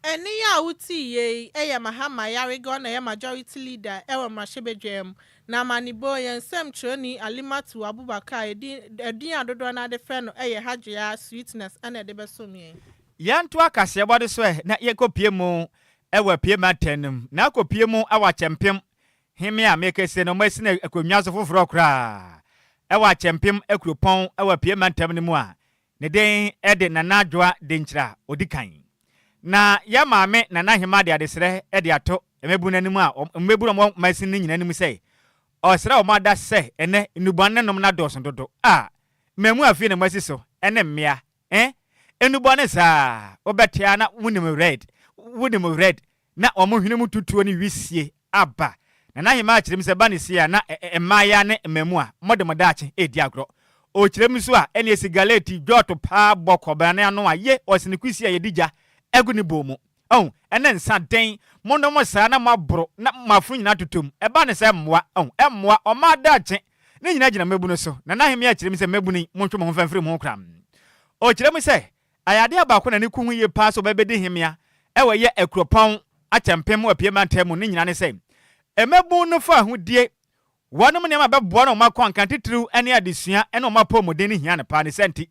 Ɛne yi a wotii yie yɛ Mahama Ayariga, ɔna ɛyɛ majority leader ɛwɔ mmarahyɛbadwam. Na amanibɔ yɛn nsɛmtwerɛni Alimatu Abubakar, ɛdin a dodoɔ no ade frɛ no ɛyɛ Hajia Sweetness, ɛna ɛde bɛsom yɛn. Yɛnto akaseɛbɔ de so ɛ na yɛkɔpie mu ɛwɔ apie mantam no mu, na akɔpie mu ɛwɔ Akyɛmpem heme a mekɛse no ɔmasi no akonnwa so foforɔ koraa ɛwɔ Akyɛmpem akuropɔn ɛwɔ apie mantam no mu a ne den ɛde Nana Adwoa Denkyira ɔdi kan. Na yɛ maame Nana Hema de adesrɛ ɛde ato mmɛbu n'anim a mmɛbu no ɔmo masi no nyinaa anim sɛ ɔsrɛ ɔmo ada sɛ ɛnɛ nnubɔne nom no adɔɔso dodo a mmamu afei na mo asi so ɛne mmea nnubɔne saa wobɛtea na wonim red, wonim red na ɔmo hwene mu tutuo ne wisie aba. Na n'ahema akyerɛ mu sɛ ba ne sie a na mmaaya ne mmamu a mɔde mo daakye edi agorɔ. Ɔkyerɛ mu nso a ɛne sigaleti dwɔɔto paa bɔ kɔbɛn ano a ye ɔsene kusi a yɛdi gya ɛgu ne bɔn mu ɔn ɛne nsa den monom saa na moaboro na moafo nyinaa totom. Ɛba ne sɛ mmoa ɔn ɛmmoa ɔma daakye ne nyinaa gyina mmabunu so. Na n'ahema akyerɛ mu sɛ mmabunu yi montwe mo ho mfɛmfiri mo ho koraa. Ɔkyerɛ mu sɛ ayadeɛ baako na ne ku ho yie paa sɛ ɔbɛbɛdi hemea ɛwɔ yɛ akuropɔn Akyɛmpem wɔ Pie mantam mu ne nyinaa ne sɛ mmabun no fa ahodie wɔnom nneɛma bɛboa no ɔmo akɔ nkan titiriw ne adesua ne ɔmo apɔmuden ne hia no paa. Ne sɛ nti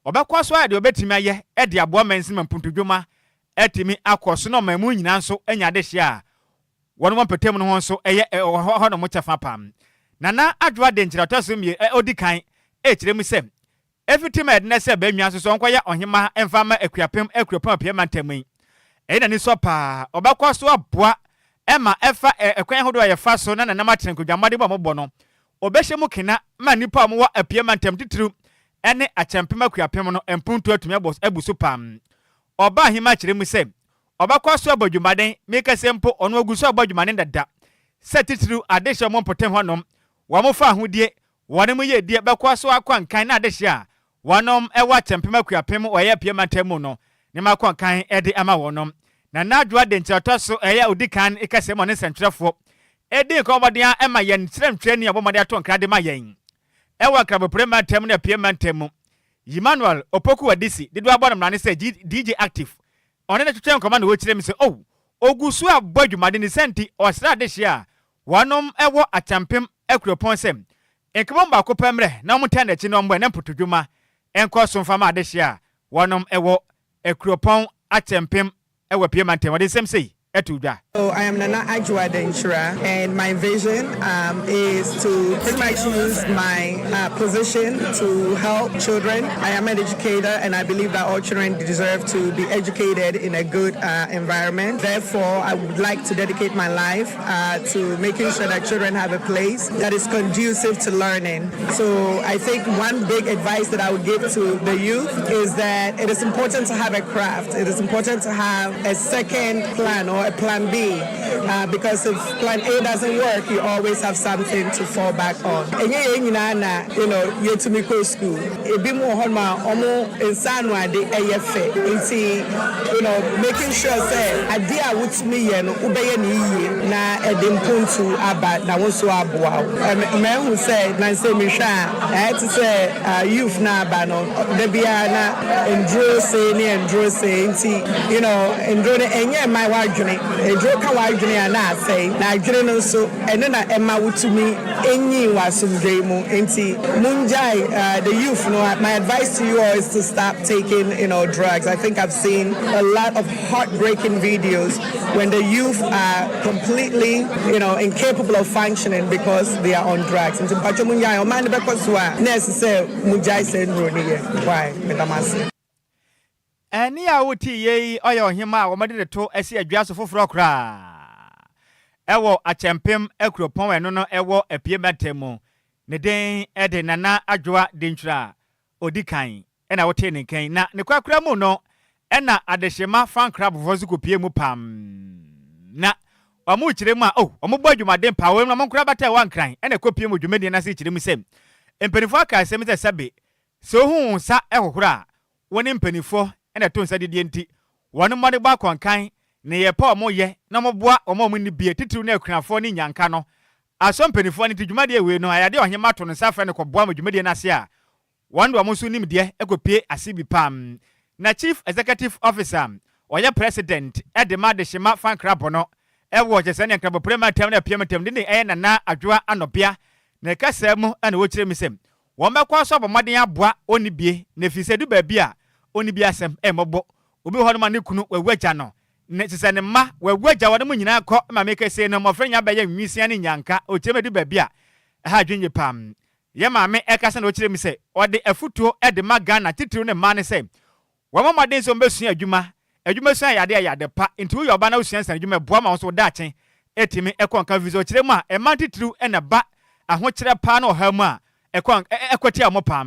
ɔbɛkɔ so ayɛ deɛ ɔbɛtumi ayɛ de aboa mansin ma mpuntudwuma atumi akɔ so na ɔman mu nyinaa nso anya adehyɛ a wɔn wɔn mpɛtɛm no ho nso ɛyɛ ɛwɔ hɔ nom kyɛfa pam. Nana Adwoa de nkyerɛ ɔtɔ so mie ɔdi kan ɛkyerɛ mu sɛ efiti ma yɛde sɛ bɛnwa nso so ɔnkɔyɛ ɔhema mfa ma Akuapem akuropɔn Apia mantam yi, ɛyɛ n'ani sɔ paa. Ɔbɛkɔ so aboa ɛma ɛfa ɛkwan ahodoɔ a yɛfa so na nanam atena nkonnwammɔde bɔ a wɔbɔ no, ɔbɛhyɛ mu kena ma nnipa a wɔwɔ Apia mantam titiriw ɛne Akyɛmpem Akuapem no mpuntu atumi abɔ abu so pam. Ɔbaa ahema kyerɛ mu sɛ ɔbɛkɔ so abɔ dwumaden, mekɛsɛ mpo ɔno agu so abɔ dwumaden dada sɛ titiriw adehyɛ ɔmo mpɔtam hɔnom wɔn fa ahodie wɔn mu yɛ die bɛkɔ so akɔ nkan na adehyɛ a wɔnom ɛwɔ Akyɛmpem Akuapem wɔyɛ Apia mantam mu no ne ma akɔ nkan ɛde ama wɔnom. Na n'adwoa de nkyerɛtɔ so ɛyɛ odi kan kɛsɛ mu ɔne nsɛntwerɛfoɔ ɛdi nkɔmmɔden a ɛma yɛn kyerɛntwerɛni a ɔbɔ ato nkra de ma yɛn ɛwɔ Nkrabopore mantam ne Apia mantam mu, Emmanuel Opoku Adisi dodoɔ abɔ no mmara ne sɛ DJ Active, ɔne ne twetwe nkɔmmɔ na wɔkyerɛ mu sɛ oh, ogu so abɔ adwumaden. Ne sɛ nti ɔsrɛ adehyeɛ a wɔnom ɛwɔ Akyɛmpem akuropɔn sɛ nkabom baako pɛ mmerɛ na wɔn tan n'akyi na wɔn bɔ ɛnɛ mpotodwuma nkɔ so mfama adehyeɛ a wɔnom ɛwɔ akuropɔn Akyɛmpem ɛwɔ Pie mantam. Wɔde nsɛm sei ɛto dwa. So I am Nana Adjoa Denkyira, and my vision is to pretty much use my position to help children. I am an educator, and I believe that all children deserve to be educated in a good environment. Therefore, I would like to dedicate my life to making sure that children have a place that is conducive to learning. So I think one big advice that I would give to the youth is that it is important to have a craft. It is important to have a second plan or a plan B because if plan A doesn't work, you always have something to fall back on. Ɛnyɛ yɛn nyinaa na yɛtumi kɔ school. Ebi mu wɔ hɔ nom a ɔmo nsa ano ade ɛyɛ fɛ, nti making sure sɛ ade a wotumi yɛ no, wobɛyɛ ne yie na ɛde mpontu aba na wo nso aboa wo. Mɛhu sɛ nansɛ mehwɛ a ɛyɛ te sɛ youth na aba no da biara na nduro sei ne nduro sei, nti nduro no ɛnyɛ mma w'adwene. Eduro ka w'adwene a na asɛe, na adwene no nso ɛno na ɛma wotumi enyi wɔ asomdwe mu. Nti mungyae, the youth no, my advice to you all is to stop taking drugs. I think I've seen a lot of heartbreaking videos when the youth are completely incapable of functioning because they are on drugs. Nti mpatwa mungyae, ɔman no bɛkɔ so a na ɛsɛ sɛ mugyae sɛ nnuro no yɛ why. Medamase. Ɛne a wote yei ɔyɛ ɔhema a wɔde de to asi adwa so foforɔ koraa ɛwɔ Akyɛmpem akuropɔn, ɛno no ɛwɔ Apue mantam mu. Ne den ɛde Nana Adwoa Dentwerɛ a ɔdi kan ɛna wotee ne nkan. Na ne kwakora mu no ɛna adehyema fan club foforɔ nso kɔpie mu pam na ɔmo kyerɛ mu a oh, ɔmo bɔ adwumaden paa. Wɔn mu ɔmo nkora bata ɛwɔ Nkran ɛna ɛkɔpie mu dwumadie n'ase kyerɛ mu sɛ mpanimfoɔ aka asɛm sɛ sɛbe. Sɛ wohu wo nsa hohoro a, wo ne mpanimfoɔ na ɛto nsa didie nti, wɔn mmɔdebɔ akɔnkan, nneyɛɛ pa a wɔyɛ na wɔboa wɔn a wɔnni bie, titiriw ne akunafoɔ ne nnyanka no, asɔ mpanimfoɔ no nti dwumadie wei no, ayɛ adeɛ a ɔhemma to no nsa frɛ no kɔboa ma dwumadie no ase a wɔn de wɔn nso nimdeɛ kɔpue ase bi paa. Na Chief Executive Officer, ɔyɛ President de ma Adehyema Fankrabɔ no wɔ kyerɛ sɛ ne Nkrabopre mantam ne Apiam ntam de ne ɛyɛ Nana Adwoa Anɔbea ne kasaa mu na ɔkyerɛ mu sɛ Wɔbɛkɔ so abɔ mmɔden aboa onnibie no ɛfiri sɛ ɛdu baabi a onnibie asɛm mmɔbɔ. Obi wɔ hɔnom a ne kunu wawu agya no, ne kyerɛ sɛ ne mma wawu agya wɔnom nyinaa kɔ ma meka sei no mmɔfra nyinaa bɛyɛ nwisiaa ne nnyanka. Ɔkyerɛ mu ɛdu baabi a ɛha adwene yie paa. Yɛn maame ɛkasa na ɔkyerɛ mu sɛ ɔde afutuo de ma Ghana titiriw ne mmaa no sɛ Wɔmmɔ mmɔden sɛ wɔbɛsua adwuma. Adwumasua yɛ adeɛ a ɛyɛ ade pa. Enti woyɛ ɔbaa na wosua nsanodwuma a, ɛboa ma wo nso wo daakye tumi kɔ nkan. Efisɛ ɔkyerɛ mu a, mmaa titiriw na ɛba ahokyerɛ paa ne ɔhaw mu a, ɛkɔ ɛkɔ tia wɔn paa.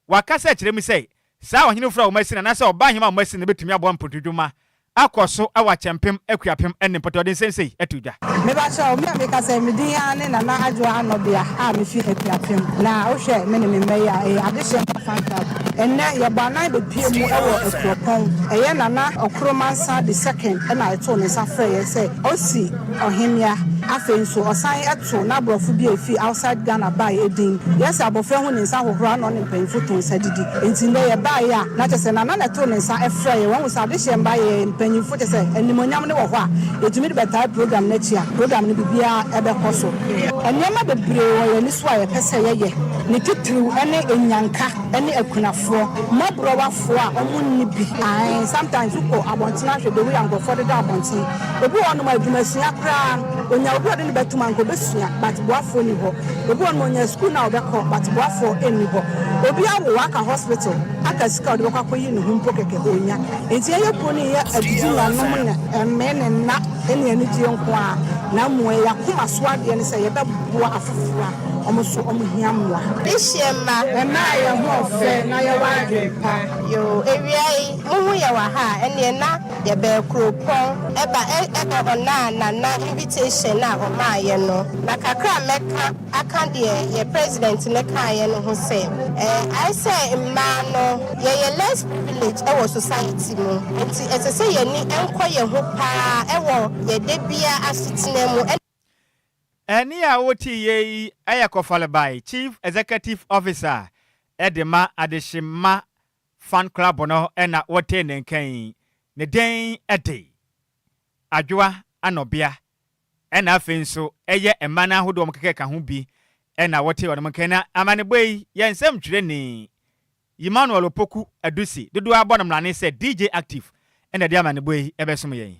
Wɔakasa akyerɛ mu sɛ, saa ɔhene foforo a wɔasi no anaasɛ ɔbaa hemmaa a wɔasi no betumi aboa mpontodwuma akɔ so wɔ Akyɛmpem, Akuapem ne mpɔtam. Ɔde nsɛm sei to dwa. Mepakyɛw, me a mekasa yi, me din ara ne Nana Adwoa Anɔbea a mefi Akuapem. Na wohwɛ me ne me mma yi a, ɛyɛ adehyeɛ mma fan club. Ɛnnɛ, yɛbɔ anan bepue mu wɔ Akuropɔn. Ɛyɛ Nana Ɔkoro Mansa the second na ɛtoo ne nsa frɛɛ yɛn sɛ ɔsi Ɔhemmea. Afei nso, ɔsan too n'aborɔfo bi a efi outside Ghana bae din. Yɛ sɛ abɔfra hu ne nsa hohoro a na ɔne mpanyimfo to nsa didi. Enti nnɛ yɛbae a, na kyerɛ sɛ Nana na ɛtoo ne nsa frɛɛ yɛn. Wahu sɛ adehyeɛ mma yɛ mpanyimfo, kyerɛ sɛ animuonyam no wɔ hɔ a, yɛtumi de bɛtae program no akyi a, program no biribiara bɛkɔ so. Nneɛma bebree wɔ yɛn ani so a yɛpɛ sɛ yɛyɛ, ne titiriw ne nnyanka ne akunafoɔ, mmɔborɔwafoɔ a wɔnni bi. Ae, sometimes wokɔ abɔnten ahwɛ the way a nkurɔfoɔ deda abɔnten. Obi wɔ hɔnom a adwumasua koraa onya obi a ɔde no bɛtom a anka obɛsua but boafoɔ nni hɔ. Obi wɔ hɔnom a onya sukuu no a ɔbɛkɔ but boafoɔ nni hɔ. Obi awo aka hospital aka sika a ɔde bɛkɔ akɔyi ne ho mpo kɛkɛ ɔnnya. Enti yɛyɛ kuo no nyɛ adidi ne anom ne mmee ne nna ne anigyeɛ nko ara na mmom ɛyɛ y'akoma so adeɛ ne sɛ yɛbɛboa afoforɔ a wɔn nso wɔn hia mmoa. Dehyeɛ mma. Mmaa a yɛn ho ɔfɛ na yɛwɔ adwene pa. Yoo, awia yi, mohu yɛ wɔ ha a, ɛneɛ na. Yɛbɛɛ kuropɔn ɛba ɛ ɛbɛ ɔnaa Nana invitation a ɔmaayɛ no. Na kakra a mɛka aka deɛ yɛ president no kaayɛ no ho sɛ, ɛ ayɛ sɛ mmaa no yɛyɛ less privilege ɛwɔ society mu nti ɛsɛ sɛ yɛni nkɔ yɛ ho paa ɛwɔ yɛ da biara asetena mu. Ɛnne a woteeɛ yi yɛ Kɔfalebae Chief Executive Officer de ma Adehyemma Fan Club no na wotee ne nka yi. Ne din de Adwoa Anɔbea ɛna afei nso ɛyɛ mmaa no ahodoɔ a wɔkeka ka ho bi na wotee wɔn nka yi. Na amanebɔ yi yɛ nsɛmtwerɛni Emmanuel Opoku Adusi, dodoɔ ara bɔ no mmrane sɛ DJ Active na ɛde amanebɔ yi bɛsom yɛn.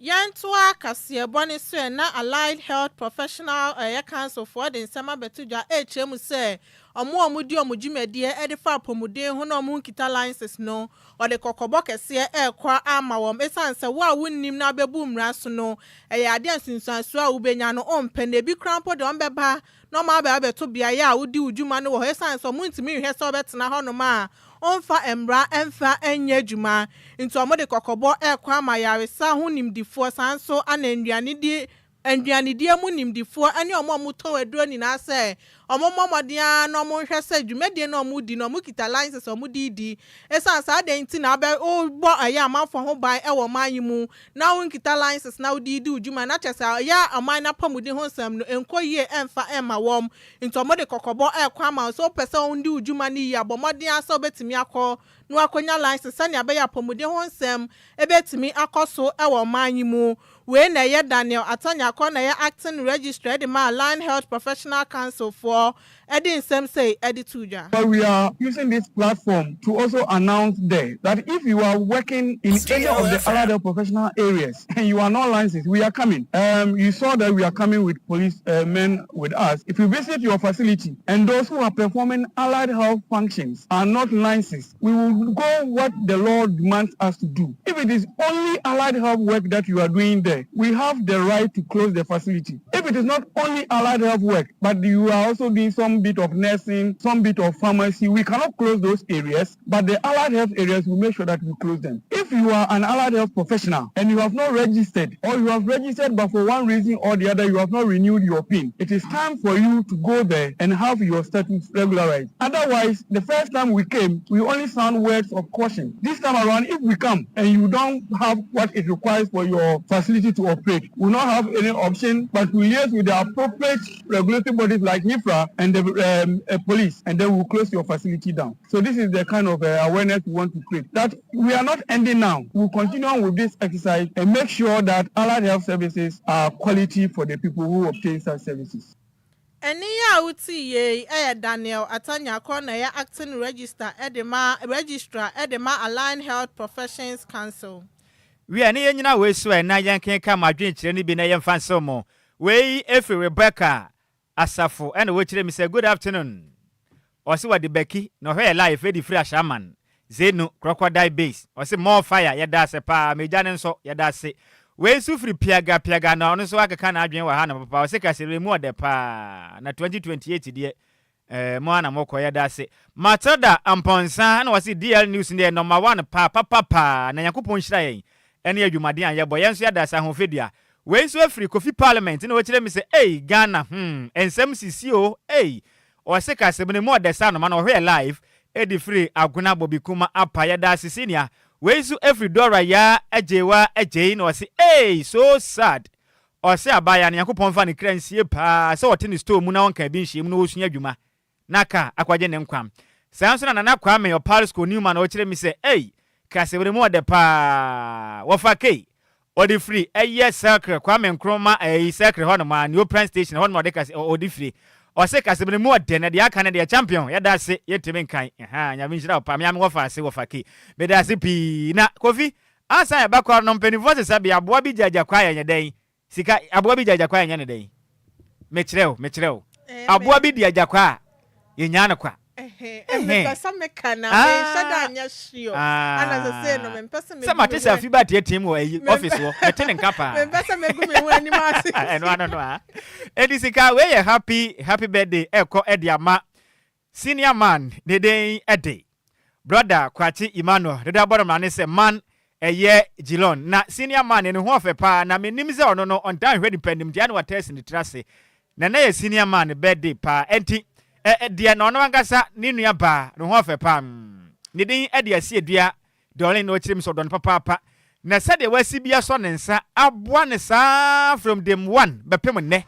Yɛntoa kaseɛbɔ no so ɛ, na Allied Health Professional ɛyɛ Council foɔ de nsɛm abɛto dwa ɛrekyerɛ mu sɛ wɔn a wɔdi wɔn dwumadie de fa apɔmuden ho na wɔn nkita license no wɔde kɔkɔbɔ kɛseɛ ɛrekɔ ama wɔn ɛsiane sɛ wo a wonnim na wobɛbu mmara so no ɛyɛ adeɛ a nsunsuansoɔ a wobɛnya no wompɛ na ebi koraa mpo deɛ wɔbɛba na wɔaba abɛto beaeɛ a wodi wo dwuma no wɔ hɔ ɛsiane sɛ wɔntumi nhwɛ sɛ wobɛtena hɔnom a wɔmfa mmara mfa nyɛ adwuma nti wɔde kɔkɔbɔ rekɔ ama ayaresa ho nimdifoɔ saa nso na nnuanedi nnuanedie mu nimdifoɔ ne wɔn a wɔtɔn aduro nyinaa sɛ wɔmmɔ mmɔden ara na wɔnhwɛ sɛ dwumadie no a wɔredi no wɔkita license a wɔde redi ɛsiane saa adɛn nti na wobɛ wobɔ ɛyɛ amanfoɔ ho ban wɔ ɔman yi mu na wonkita license na wode redi wo dwuma na kyerɛ sɛ ɛyɛ ɔman no apɔmuden ho nsɛm no ɛnkɔ yie ɛmfa ɛmma wɔn nti wɔde kɔkɔbɔ ɛrekɔ ama wo sɛ wopɛ sɛ wodi wo dwuma no yie a bɔ mmɔden ara sɛ wobɛtumi akɔ na woakɔnya license sɛnea ɛbɛyɛ apɔmuden ho nsɛm ɛbɛtumi akɔ so wɔ ɔman yi mu. Wei na ɛyɛ Daniel Atta Nyarko na ɛyɛ Acting Registrar de ma Allied Health Professional Council foɔ de nsɛm sei de too dwa. But we are using this platform to also announce there that if you are working in any of the allied health professional areas and you are not licensed, we are coming. Um, you saw that we are coming with police uh, men with us. If you visit your facility and those who are performing allied health functions are not licensed, we will go what the law demands us to do. If it is only allied health work that you are doing there, we have the right to close the facility. If it is not only allied health work, but you are also doing some bit of nursing, some bit of pharmacy, we cannot close those areas, but the allied health areas, we make sure that we close them. If If you are an allied health professional and you have not registered, or you have registered but for one reason or the other you have not renewed your PIN, it is time for you to go there and have your status regularized. Otherwise, the first time we came, we only sound words of caution. This time around, if we come and you don't have what it requires for your facility to operate, we will not have any option but to liaise with the appropriate regulatory bodies like HIFRA and the police, and then we'll close your facility down. So this is the kind of awareness we want to create. That we are not ending now. We'll continue on with this exercise and make sure that allied health services are quality for the people who obtain such services. Ɛne yi a wote yie yɛ Daniel Atanyako na ɛyɛ acting register ɛde ma registrar ɛde ma Allied Health Professions Council. Wia ne yɛn nyina wei so ɛ na yɛnkenka mo adwenkyerɛ no bi na yɛmfa nsɛw mo. Wei ɛfiri Rebecca Asafo ɛna wɔkyerɛ mi sɛ good afternoon. Ɔse wɔde bɛki na ɔhwɛ yɛ live ɛde firi Ahyɛaman Zenu Crocodile Base. Ɔse more fire, yɛda ase paa. Megya ne nso yɛda ase. Wei nso firi Piaga Piaga na ɔno nso akeka n'adwene wɔ ha na papa. Ɔse kasere mu ɔdɛ paa na 2028 deɛ mo ana mokɔ. Yɛda ase. Matilda Ampɔnsa na wɔse DL News deɛ number one paa papapaa na Nyankopɔn nhyira yɛn ɛne adwumaden a yɛbɔ. Yɛn nso yɛda ase. Ahofadua wei nso afiri Kofi Parliament na wɔkyerɛ mi sɛ ei, Ghana, nsɛm sisi o. Ei, ɔse kasɛm no mu ɔdɛ sa anoma na ɔhwɛ yɛ live ɛdi firi Agona Bɔbi Kuma apa. Yɛda ase, senior. Wei nso afiri Dora Yaa Agyewa Agyei na ɔse ei, so sad. Ɔse abaayewa no, Nyankopɔn fa ne kra nsie paa sɛ ɔte ne store mu na ɔnka bi nhyia mu na ɔsua adwuma na ka akɔgye ne nkwa. Saa nso na Nana Kwame Ɔpare School Newman na ɔkyerɛ mi sɛ ei, kasɛm mu ɔdɛ paa. Wɔfa kei ɔde firi ɛyɛ Circle Kwame Nkrumah ɛyi Circle hɔnom a Neoplan Station hɔnom ɔde kase ɔde firi. Ɔse kasɛm no mu ɔdɛ na deɛ aka no deɛ, champion, yɛda ase. Yɛntumi nkan ha. Nyame nhyira wo paa. Meame wɔfa ase wɔfa kei, meda ase pii. Na Kofi ansa yɛbɛkɔ no, mpanimfoɔ sɛ sɛ aboa bi gyagya kwa yɛnyɛ dɛn sika, aboa bi gyagya kwa yɛnyɛ ne dɛn? Mekyerɛ wo, mekyerɛ wo, aboa bi di agya kwa a yɛnyaa no kwa. Mepɛ sɛ meka na menhyɛ da nyɛ sure ana sɛ sei no mempɛ sɛ sɛ mate sɛ afi ba teateam wɔ ayi office hɔ, mete ne nka paa. Mempɛ sɛ megu me ho anim ase. Ɛno ano no a ɛnti sika wei yɛ happy happy birthday ɛkɔ ɛde ama senior man ne den ɛde Brother Kwakye Emmanuel deda bɔ no mmara ne sɛ man ɛyɛ Gilon. Na senior man ne ho ɔfɛ paa na menim sɛ ɔno no ɔnta nhwɛ nipa nim deɛ na wata asi ne tiri ase na na yɛ senior man birthday paa. Ɛnti ɛ deɛ na ɔno ankasa ne nua baa ne ho ɔfɛ paa ne din ɛde asi edua dɔlin na ɔkyerɛ mu sɛ ɔdɔ no papaapa na sɛdeɛ wasi bi asɔ ne nsa aboa ne saa from day one bɛpem nnɛ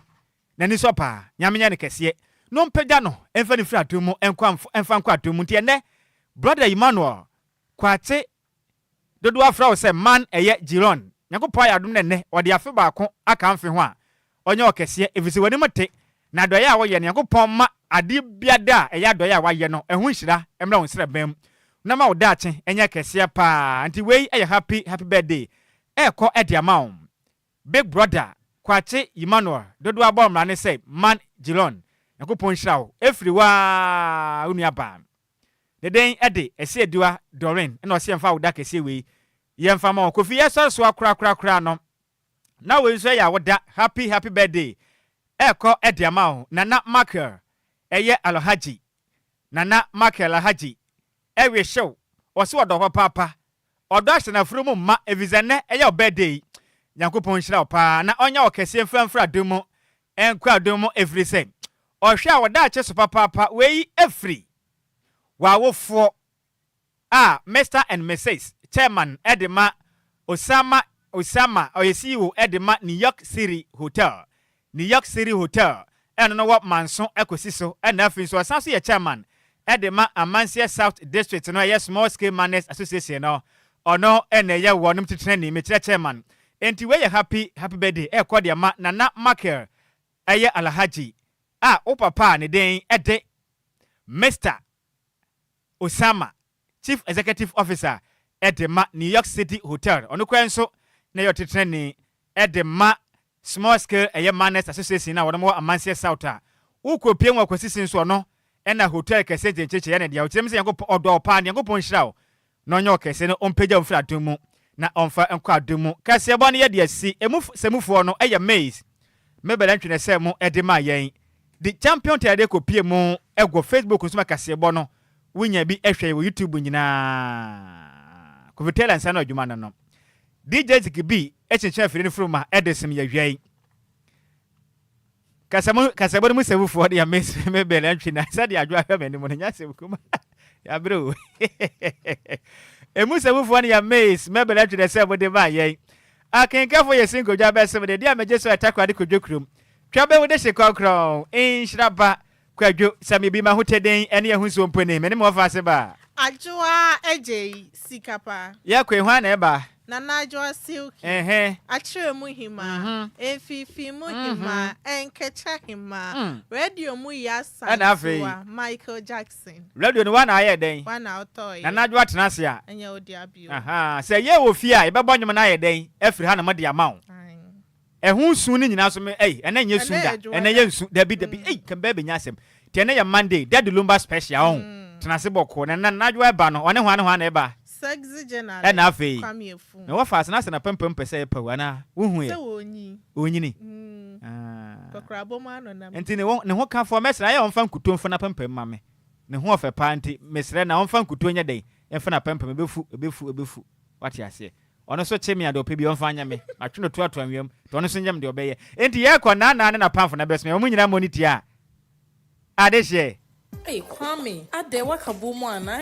n'ani sɔ paa. Nyame nyɛ no kɛseɛ na ɔmpagya no ɛmfa ne firi adom mu ɛnkɔ ɛmfa nkɔ adom mu. Nti ɛnnɛ Brother Emmanuel Kwakye dodoɔ afrɛ wo sɛ man ɛyɛ Giron, Nyankopɔn ayɛ adom no ɛnnɛ ɔde afe baako aka mfe ho a ɔnyɛ ɔkɛseɛ ɛfiri sɛ w'anim te na adɔeɛ a wɔyɛ no. Nyankopɔn ma adeɛ biada a ɛyɛ adɔeɛ a wayɛ no ɛho nhyira mmra wo nsrɛbɛn mu na ma wo daakye ɛnyɛ kɛseɛ paa. Nti wei ɛyɛ happy happy birthday ɛɛkɔ ɛde ama wo big brother Kwakye Emmanuel dodoɔ abɔ mmara ne sɛ man Gilon. Nyankopɔn nhyira wo ɛfiri waa wo nua baa ne den ɛde ɛsɛ adiwa Dorin ɛna ɔsɛ yɛmfa wo da kɛseɛ wei yɛmfa ma wo. Kofi, yɛsɔre so akorakorakora no na wei nso ɛyɛ a woda happy happy birthday ɛɛkɔ ɛde ama wo Nana Michael ɛyɛ Alhaji Nana Michael Alhaji ɛwe hyew. Ɔsɛ ɔdɔ papaapa, ɔdɔ ahyɛ n'afuru mu mma efisɛ nnɛ ɛyɛ wo birthday. Nyankopɔn nhyira wo paa na ɔnyɛ wo kɛseɛ mframfra adom mu ɛnkɔ adom mu ɛfiri sɛ ɔhwɛ a wɔda akye so papaapa. Wei ɛfiri w'awofoɔ a Mr and Mrs Chairman ɛde ma Osama Osama, ɔyɛ CEO ɛde ma New York City Hotel, New York City Hotel ɛno no wɔ Manso ɛkɔsi so. Ɛna afei nso ɔsan so yɛ chairman ɛde ma Amanseɛ South District no, ɛyɛ Small Scale Miners Association no, ɔno ɛna ɛyɛ wɔnom titenani, mekyerɛ chairman. Enti wei yɛ happy happy birthday ɛkɔ deɛ ma Nana Michael ɛyɛ Alhaji a wo papa a ne den ɛde Mr Osama, Chief Executive Officer ɛde ma New York City Hotel. Ɔno kora nso na ɛyɛ ɔtetenani ɛde ma Small Scale ɛyɛ Miners Association a wɔn wɔ Amanseɛ South a wokɔ pie mu akɔsisi nso ɔno ɛna hotel kɛseɛ nkyɛnkyɛnkyɛn yɛ ne deɛ. Ɔkyerɛ mu sɛ Nyankopɔn ɔdɔ ɔpaa, Nyankopɔn nhyira wo na ɔnyɛ ɔkɛse no, ɔmpagya wo mfiri adom mu na ɔmfa nkɔ adom mu. Kaseɛbɔ no yɛde asi emu sɛmufoɔ no ɛyɛ maize mebɛlɛ ntwene sɛ mo ɛde ma yɛn de champion tɛde kɔpie mu ɛwɔ Facebook nso ma kaseɛbɔ no wonya bi ɛhwɛ wɔ YouTube nyinaa. Kofi Taylor nsa no adwuma no no. DJ Ziggy B kyenkyen afiri no firi ma ɛde sem yɛ wia yi. Kasamu kasabɔ no mu sɛmufoɔ deɛ me me bɛlɛ ntwi na sɛdeɛ adwo ahwɛ m'anim no nyɛ asɛm kuma yɛabrɛ o. Emu sɛmufoɔ no yɛ Miss Mabel Antwi na sɛ mode maa yɛn. Akenkafo yɛ Sinkodwa bɛsom de deɛ megye so ɛtakoradi kodwo kurom. Twa bɛhu de hye kɔnkrɔn nhyira ba Kwadwo, sɛ me bi m'ahotɛden ne ɛho nsuo mpo ni, me ne me wɔfa ase ba a. Adwoa Agyei, sika pa. Yɛ koe, hwan na ɛba? Nana Adwoa Silky, Ɛhɛ. Akyerɛ mu hemaa, Mfimfini mu hemaa, Nkɛkyɛ hemaa, Radio mu Yaa Ɛna afei. Santoa, Michael Jackson. Radio no, woana ayɛɛ dɛn? Woana wotɔeɛ? Nana Adwoa tena ase a. Ɛnyɛ wo dea bio. Ahaa, sɛ ɛyɛ wɔ fie a, yɛbɛbɔ nnwom no ayɛ dɛn afiri hanom de ama wo. Ae. Ɛho su no nyinaa nso me ei ɛnɛ nyɛ su Ɛnɛ da yɛ ɛnɛ yɛ dwoada. nsu dabi dabi ei kɛmbɛɛ bɛnya asɛm nti ɛnɛ yɛ Monday Daddy Lumba special ɔho tena ase bɔkɔɔ na na n'adwoa ɛba no ɔne hwan ne hwan na ɛba Sexy ɛna journalist afei Kwame Afum. me wɔfa ase na asɛ n'apampam pɛ sɛ ɛpaw anaa wohu Sɛ yɛ ɔnyin. ɔnyini Mm. ah Kɔkorabɔ mu ano nam. nti ne ne ho kafoɔ mɛsrɛ ayɛ ɔmfa nkuto mfa n'apampam ma me ne ho ɔfɛ paa nti mesrɛ na ɔmfa nkuto nyɛ dɛn mfa n'apampam ɛbɛfu ɛbɛfu ɛbɛfu wate aseɛ Ɔno nso kye me a, deɛ ɔpɛ biara ɔmfa nyɛ me. Matwe no toatoa nwea mu, nti ɔno nso nyɛ me deɛ ɔbɛyɛ. Enti yɛrekɔ, Nana ne n'apamfo no abɛsoma yɛn. Wɔn nyinaa mmɔ ne ti a, adehyeɛ. Ei Kwame, adɛn woaka bom anaa?